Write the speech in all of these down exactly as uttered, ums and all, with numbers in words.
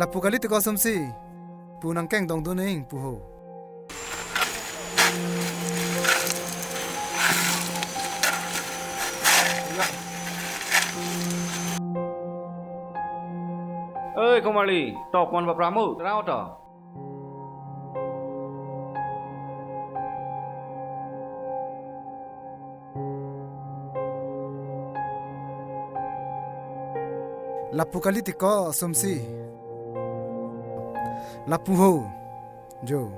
Lapu kali ti ko Sumsi. Pu nang kengdong dun ing pu ho. Oi, Komarli, tok mon ba pramo, rao to. Lapu kali ti ko Sumsi. Lapu ho. Jo.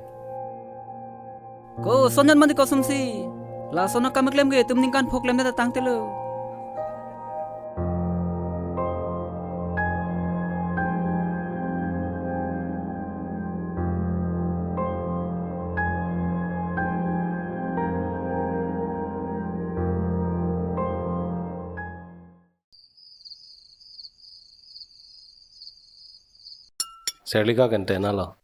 Ko son jan mati ko Sumsi. Lason akam keklem ke itum ningkan pho klemdet tangte lo. Serlika kenten alo.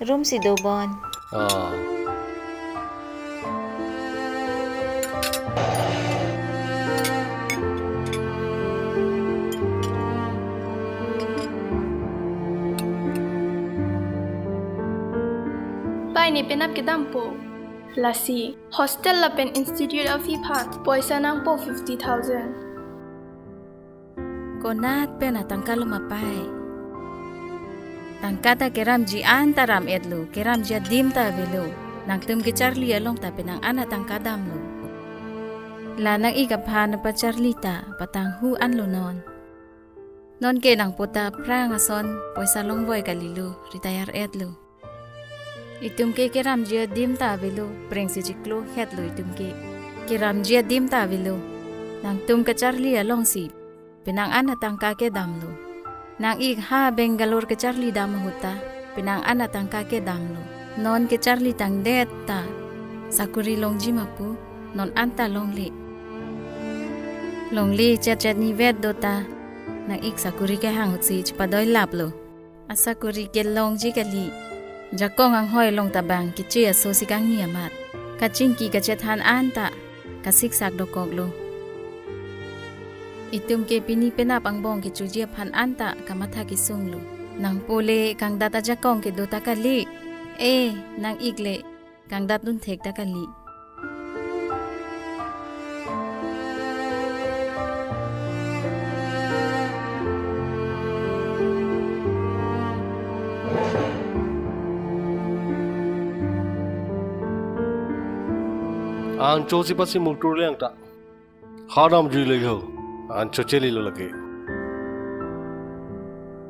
Room si do bon. Oh. Pai, ne penap kedampo. Lasi hostel lapen institute a-fee aphan poisa nangpo fifty thousand. Konat pen atangka lo ma pai? Tangka ta keramji an ta ram-et lo, keramji adim ta avelo. Nangtum kecharli along ta penang an atangka damlo. La nang-ik aphan pacharli ta patanghu anlo non. Non ke nangpo ta aphrang ason poisa longvoi kalilo, retire-et lo. Itum ke keramji adim ta avelo, prengsi chiklo hetlo itum ke. Keramji adim ta avelo. Nangtum kacharli alongsi penang an atangka kedamlo. Nang-ik ha Bangalore kecharli dam ahut ta penang an atangka kedamlo. Non kecharli tangdet ta sakori longji ma pu, non anta longle. Longle chet chet nivet do ta, nang-ik sakori kehang ahutsi chipadoi laplo. Asakori kelongji kali. Jakong anghoi along ta bang keche aso si kangni amat. Kachingki kachethan an ta kasiksak dokoklo. Itum ke pini penap angbong kechoji aphan an ta kamatha kesunglo. Nangpo le kangdat ajakong kedo ta kali. Eh, nang-ik le kangdat dun thek ta kali. Ancho si pasi mutur le angta. Hadam jui le ho. Ancho cheli lo lake.